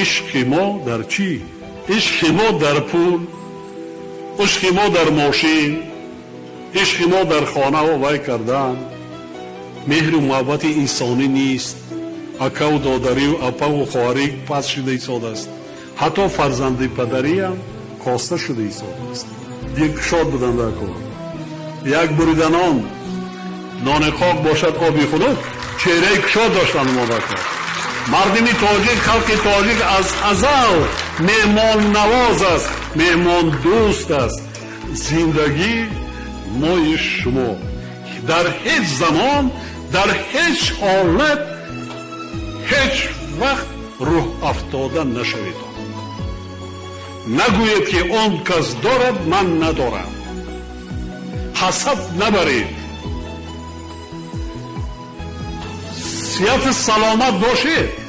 Ишқи мо дар чӣ? Ишқи мо дар пул, ишқи мо дар мошин, ишқи мо дар хонаву вай кардан. Меҳру муҳаббати инсонӣ нест. Акаву додарию апаву хоҳарӣ паст шуда истодааст. Ҳатто фарзанди падариам коста шуда истодааст. Дилкушод будан дар кор. Як буриданон нони қоқ бошад, оби хунук, чеҳраи кушод доштанд мо дар кор. Мардими тоҷик, халқи тоҷик аз азал меҳмоннавоз аст, меҳмондӯст аст. Зиндагӣ мои шумо дар ҳеҷ замон, дар ҳеҷ ҳолат, ҳеҷ вақт рӯҳ афтода нашавед. Нагӯед, ки он кас дорад, ман надорам. Ҳасад набаред. Сиҳату саломат бошед.